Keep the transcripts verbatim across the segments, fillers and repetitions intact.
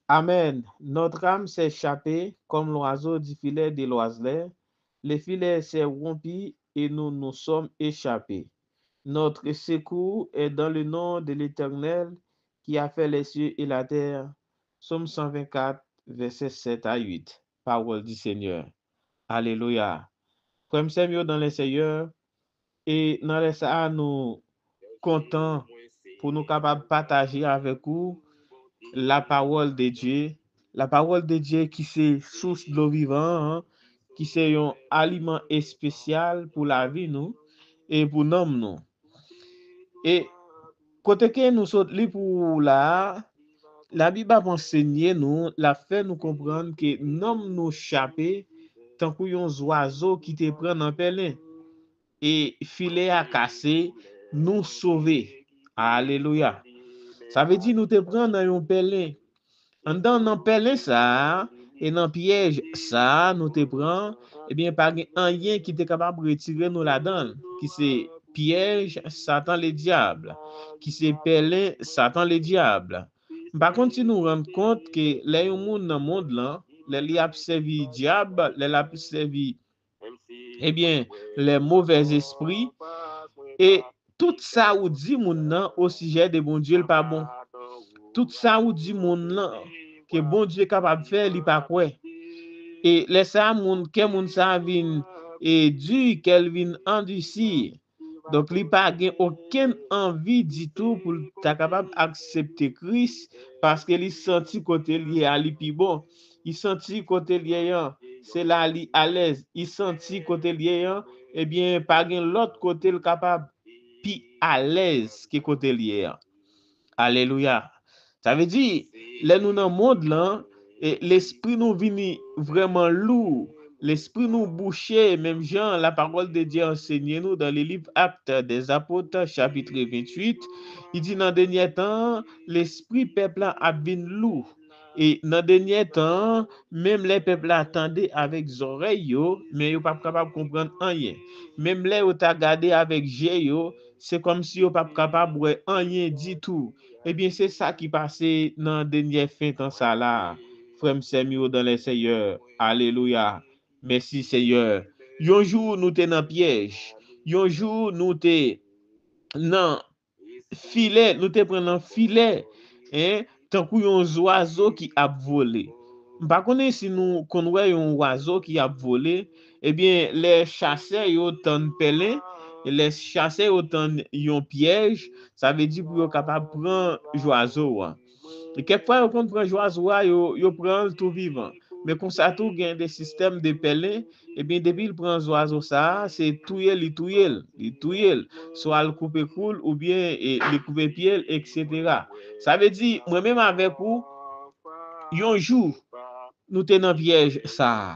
Amen. Notre âme s'est échappée comme l'oiseau du filet de l'oiseleur. Le filet s'est rompu et nous nous sommes échappés. Notre secours est dans le nom de l'Éternel qui a fait les cieux et la terre. Psaume cent vingt-quatre, versets sept à huit. Parole du Seigneur. Alelouya. Frè m, sè m yo dans le Seigneur, e nan lè sa a, nou kontan pou nou kapab pataje avèk ou la parole de Dieu, la parole de Dieu ki se sous dlo vivan an, ki se yon aliman espesyal pou lavi nou e pou nanm nou. E kote ke nou sot li pou ou la a, Labib ap ansenye nou, l ap fè nou konprann ke nanm nou chape tankou yon zwazo ki te pran nan pèlen. E filè a kase, nou sove. Alelouya. Sa vle di nou te pran nan yon pèlen. Anndan nan pèlen sa a, e nan pyèj sa a nou te pran, ebyen, pa gen anyen ki te kapab retire nou ladan l, ki se pyèj Satan Ledyab, ki se pèlen Satan Ledyab. M pa konn si nou rann kont ke lè yon moun nan mond lan, lè li ap sèvi dyab, lè l ap sèvi, ebyen, les mauvais esprits, e tout sa ou di moun nan o sijè de Bondye, l pa bon. Tout sa ou di moun nan ke Bondye kapab fè, li pa kwè. E lè sa a, moun, kè moun sa a vin, e, di, kè l vin andisi. Donk, li pa gen okenn anvi ditou pou l ta kapab aksepte Kris, paske li santi kote l ye a, li pi bon. Li santi kote l ye an, se la li alèz. Li santi kote l ye an, ebyen, pa gen lòt kote l kapab pi alèz ke kote l ye an. Alelouya. Sa vle di, lè nou nan mond lan, e lespri nou vini vrèman lou, lespri nou bouche, menm jan la parole de Dieu ansenye nou dans le livre Actes des Apôtres, chapitre vingt-huit, li di nan dènyè tan an, lespri pèp la ap vin lou. E nan dènyè tan an, menm lè pèp la tande avèk zòrèy yo, men yo p ap kapab konprann anyen. Menm lè yo ta gade avèk je yo, se kòmsi yo p ap kapab wè anyen ditou. Ebyen, se sa ki pase nan dènyè fen tan sa la, frè m, sè m yo dans le Seigneur. Alelouya. Mèsi, Senyè. Yon jou, nou te nan pyèj. Yon jou, nou te nan filè, nou te pran nan filè, en, tankou yon zwazo ki ap vole. M pa konnen si nou konn wè yon zwazo ki ap vole, ebyen, lè chasè yo tann pèlen, lè chasè yo tann yon pyèj, sa vle di pou yo kapab pran zwazo a. E kèk fwa, yo konn pran zwazo a, yo, yo pran l tou vivan. Men konsa tou, gen de sistèm de pèlen, ebyen, depi l pran zwazo sa a, se touye li touye l, li touye l. Swa l koupe kou l, oubyen, e, li koupe pye l, etsetera. Sa vle di, mwen menm avèk ou, yon jou, nou te nan pyèj sa a.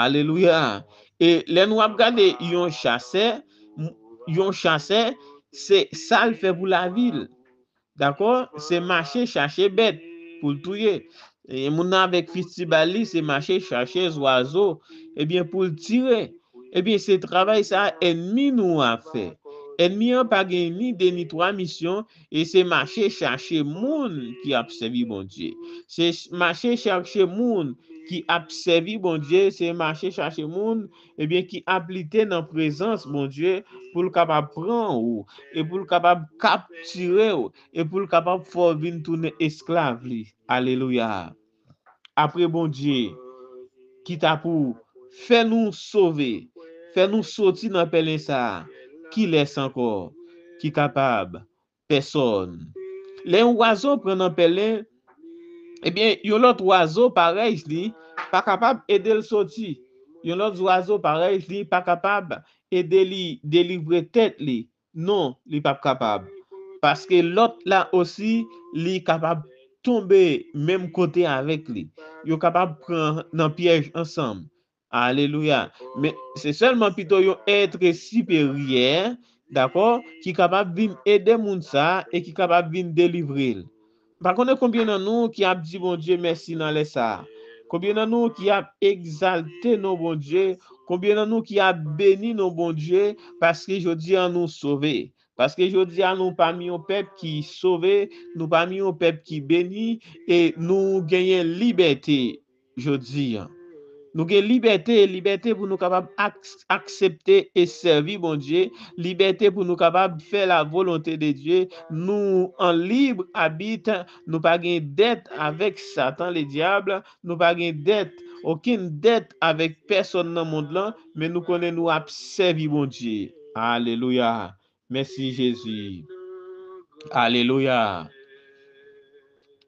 Alelouya. E lè nou ap gade yon chasè, m-, yon chasè, se sa l fè pou lavi l. Dakò? Se mache chache bèt pou l touye. E moun nan avèk fistibal li, se mache chache zwazo, ebyen, pou l tire. Ebyen, se travay sa a ènmi nou an ap fè. Ènmi an pa gen ni de ni twa misyon, e se mache chache moun ki ap sèvi Bondye. Se ch-, mache chache moun ki ap sèvi Bondye, se mache chache moun, ebyen, ki ap lite nan prezans Bondye pou l kapab pran ou, e pou l kapab kaptire w, e pou l kapab fè w vin tounen esklav li. Alelouya. Apre Bondye, ki ta pou fè nou sove, fè nou soti nan pèlen sa a, kilès ankò ki kapab? Pèsòn. Lè yon zwazo pran nan pèlen, ebyen, yon lòt zwazo parèy li pa kapab ede l soti. Yon lòt zwazo parèy li pa kapab ede li delivre tèt li. Non, li p ap kapab. Paske lòt la osi, li kapab tonbe menm kote avèk li. Yo kapab pran nan pyèj ansanm. Alelouya. Men se sèlman pito yon èt siperyè, dakò, ki kapab vin ede moun sa a e ki kapab vin delivre l. M pa konnen konbyen nan nou ki ap di Bondye mèsi nan lè sa a. Konbyen nan nou ki ap egzalte non Bondye? Konbyen nan nou ki ap beni non Bondye paske jodi a nou sove? Paske jodi a nou pami yon pèp ki sove, nou pami yon pèp ki beni, e nou genyen libète jodi a. Nou gen libète, libète pou nou kapab ak- aksepte e sèvi Bondye, libète pou nou kapab fè la volonte de Dye. Nou an lib abit, nou pa gen dèt avèk Satan Ledyab, nou pa gen dèt, okenn dèt avèk pèsòn nan mond lan, men nou konnen nou ap sèvi Bondye. Alelouya. Mèsi Jezi. Alelouya.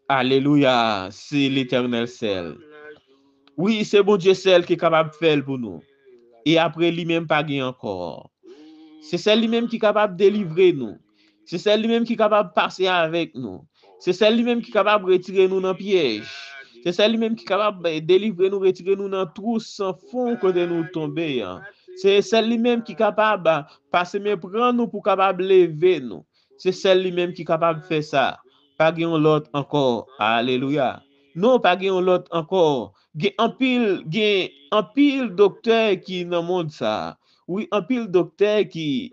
Alelouya. Se Letènèl sèl. Wi, se Bondye sèl ki kapab fè l pou nou. E apre li menm pa gen ankò. Se sèl li menm ki kapab delivre nou. Se sèl li menm ki kapab pase avèk nou. Se sèl li menm ki kapab retire nou nan pyèj. Se sèl li menm ki kapab, eh, delivre nou, retire nou nan twou san fon kote nou tonbe an. Se sèl li menm ki kapab, ah, pase men pran nou pou kapab leve nou. Se sèl li menm ki kapab fè sa. Pa gen yon lòt ankò. Alelouya. Non, pa gen yon lòt ankò. Gen anpil, gen anpil doktè ki nan mond sa a. Wi, anpil doktè ki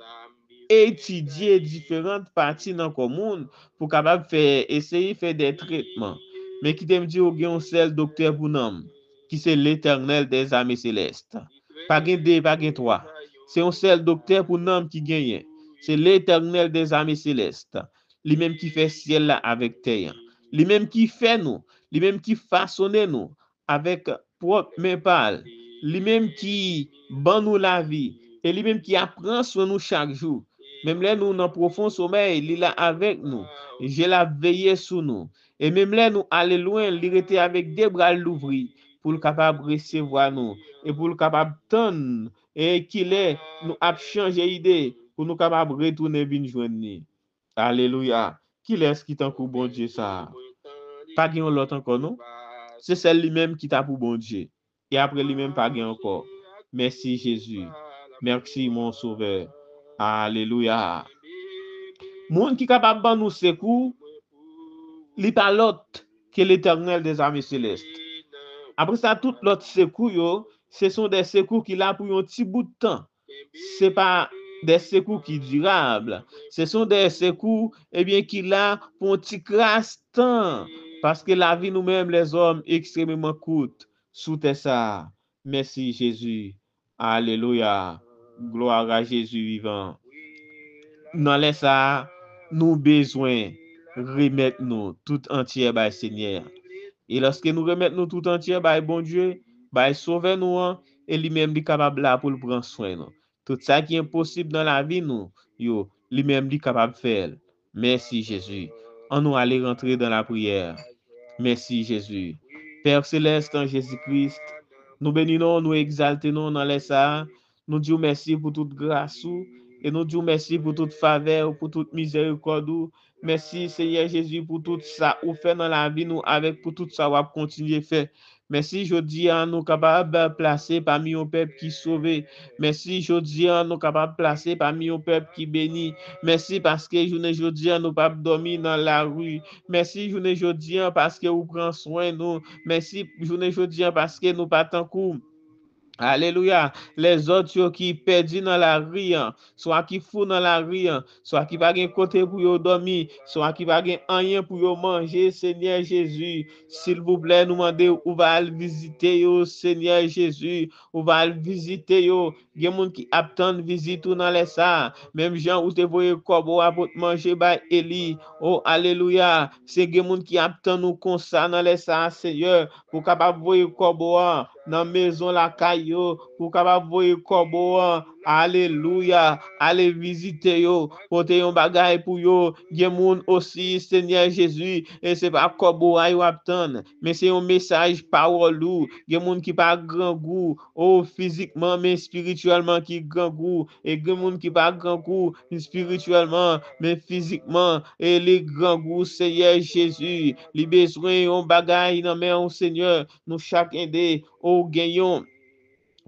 etidye diferan pati nan kò moun pou kapab fè, eseye fè de tretman. Men kite m di w, gen yon sèl doktè pou nanm, ki se Letènèl dèzame selès. Pa gen de, pa gen twa. Se yon sèl doktè pou nanm ki genyen. Se Letènèl dèzame selès. Li menm ki fè syèl la avèk tè a. Li menm ki fè nou. Li menm ki fasonnen nou avèk pwòp men pa l. Li menm ki ban nou lavi. E li menm ki ap pran swen nou chak jou. Menm lè nou nan pwofon somèy, li la avèk nou. Je l ap veye sou nou. E menm lè nou ale lwen, li rete avèk de bra l louvri pou l kapab resevwa nou. E pou l kapab tann e kilè nou ap chanje ide pou nou kapab retounen vin jwenn li. Alelouya. Kilès ki tankou Bondye sa a? Pa gen yon lòt ankò, non. Se sèl li menm ki ta pou Bondye. E apre li menm, pa gen ankò. Mèsi, Jezi. Mèsi, mon Sovè. Alelouya. Moun ki kapab ban nou sekou, li pa lòt ke Letènèl dèzame selès. Apre sa, tout lòt sekou yo, se son de sekou ki la pou yon ti bout tan. Se pa de sekou ki dirab. Se son de sekou, ebyen, ki la pou yon ti kras tan. Paske lavi nou menm, lèzòm, ekstrememan kout sou tè sa a. Mèsi, Jezi. Alelouya. Glwa a Jezi vivan. Nan lè sa a, nou bezwen remèt nou tout antyè bay Senyè a. E lòske nou remèt nou tout antyè bay Bondye, bay Sovè nou an, e li menm li kapab la pou l pran swen nou. Tout sa ki enposib nan lavi nou yo, li menm li kapab fè l. Mèsi, Jezi. Ann nou ale rantre dan lapriyè. Mèsi, Jezi. Pè Selès, an Jezi Kris, nou beni non w, nou egzalte non w nan lè sa a. Nou di w mèsi pou tout gras ou, e nou di w mèsi pou tout favè ou, pou tout mizerikòd ou. Mèsi, Senyè Jezi, pou tout sa ou fè nan lavi nou, avèk pou tout sa w ap kontinye fè. Mèsi, jodi a, nou kapab plase pami yon pèp ki sove. Mèsi, jodi a, nou kapab plase pami yon pèp ki beni. Mèsi, paske jounen jodi a, nou p ap dòmi nan lari. Mèsi, jounen jodi a, paske ou pran swen nou. Mèsi, jounen jodi a, paske nou pa tankou Alelouya. Lèzòt yo ki pèdi nan lari an, swa ki fou nan lari an, swa ki pa gen kote pou yo dòmi, swa ki pa gen anyen pou yo manje, Senyè Jezi, silvouplè, nou mande w, ou va al vizite yo, Senyè Jezi, ou va al vizite yo. Gen moun ki ap tann vizit ou nan lè sa a. Menm jan ou te voye kòbo a pot manje bay Eli. O, alelouya. Se gen moun ki ap tann ou konsa nan lè sa a, Senyè, pou w kapab voye kòbo a nan mezon lakay yo, pou w kapab voye kòbo a, alelouya, ale vizite yo, pote yon bagay pou yo. Gen moun osi, Senyè Jezi, e se pa kòbo a yo ap tann, men se yon mesaj pawòl ou. Gen moun ki pa grangou, o, fizikman, men espirityèlman ki grangou. E gen moun ki pa grangou espirityèlman, men fizikman, e li grangou, Senyè Jezi. Li bezwen yon bagay nan men w, Senyè. Nou chak ede, o, gen yon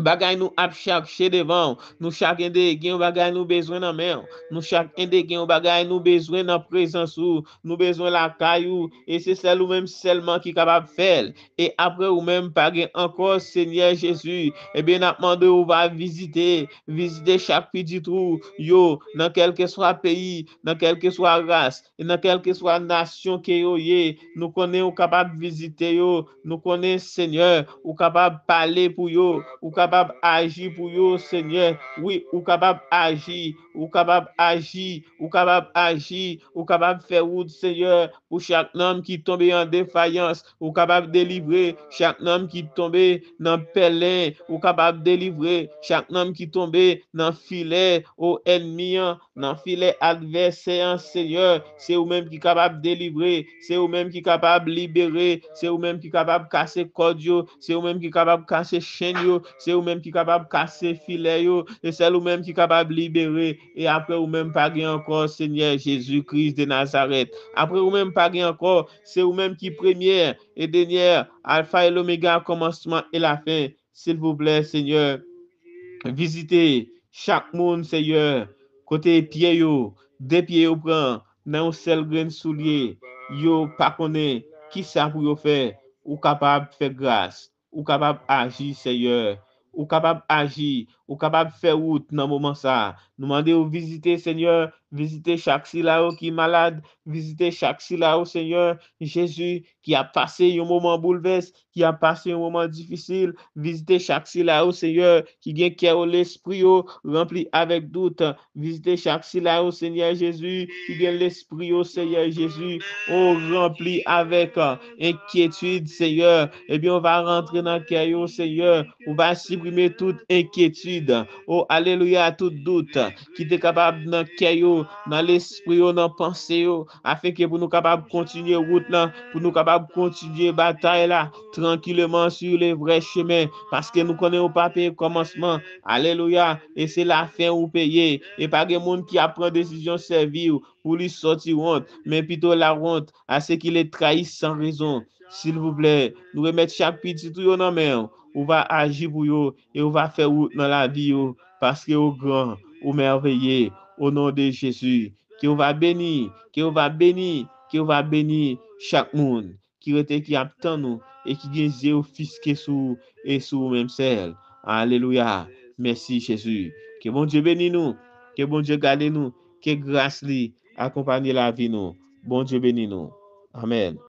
bagay nou ap chache devan w. Nou chak ede gen yon bagay nou bezwen nan men w. Nou chak ede gen yon bagay nou bezwen nan prezans ou. Nou bezwen lakay ou. E se sèl ou menm sèlman ki kapab fè l. E apre ou menm pa gen ankò, Senyè Jezi. Ebyen, n ap mande ou va vizite, vizite chak pitit ou yo, nan kèlkeswa peyi, nan kèlkeswa ras, e nan kèlkeswa nasyon ke yo ye. Nou konnen ou kapab vizite yo. Nou konnen, Senyè, ou kapab pale pou yo. Ou kapab aji pou yo, Senyè. Wi, ou kapab aji. Ou kapab aji. Ou kapab aji. Ou kapab fè wout, Senyè, pou chak nanm ki tonbe an defayans. Ou kapab delivre chak nanm ki tonbe nan pèlen. Ou kapab delivre chak nanm ki tonbe nan filè, o ènmi an, nan filè advèsè an, Senyè. Se ou menm ki kapab delivre, se ou menm ki kapab libere, se ou menm ki kapab kase kòd yo, se ou menm ki kapab kase chenn yo, se ou menm ki kapab kase filè yo, e sèl ou menm ki kapab libere. E apre ou menm pa gen ankò, Senyè Jezi Kris de Nazarèt. Apre ou menm pa gen ankò, se ou menm ki premyè e dènyè, Alfa e Lomega, kòmansman e lafen. Silvouplè, Senyè, vizite chak moun, Senyè, kote pye yo, de pye yo pran nan yon sèl grenn soulye, yo pa konnen kisa pou yo fè. Ou kapab fè gras, ou kapab aji, Senyè, ou kapab aji, ou kapab fè wout nan moman sa a. Nou mande w vizite, Senyè, vizite chak sila yo ki malad, vizite chak sila yo, Senyè Jezi, ki ap pase yon moman boulvès, ki ap pase yon moman difisil. Vizite chak sila yo, Senyè, ki gen kè yo, lespri yo ranpli avèk dout. Vizite chak sila yo, Senyè Jezi, ki gen lespri yo, Senyè Jezi, o ranpli avèk, euh, enkyetid, Senyè. Ebyen, ou va rantre nan kè yo, Senyè. Ou va siprime tout enkyetid, o alelouya, tout dout ki te kapab nan kè yo, nan lespri yo, nan panse yo, afenke pou nou kapab kontinye wout lan, pou nou kapab kontinye batay la, trankileman sur le vrai chemin, paske nou konnen ou pa peye kòmansman, alelouya, e se lafen ou peye, e pa gen moun ki ap pran desizyon sèvi w pou li sòti wont, men pito la wont à ce qu'il est trahi sans raison. Silvouplè, nou remèt chak pitit ou yo nan men w, ou va aji pou yo, e ou va fè wout nan lavi yo, paske ou gran, ou mèveye, o non de Jezi. Ke ou va beni, ke ou va beni, ke ou va beni chak moun ki rete, ki ap tann ou, e ki gen zye yo fiske sou ou, e sou ou menm sèl. Alelouya. Mèsi, Jezi. Ke Bondye beni nou, ke Bondye gade nou, ke gras li akonpanye lavi nou. Bondye beni nou. Amèn.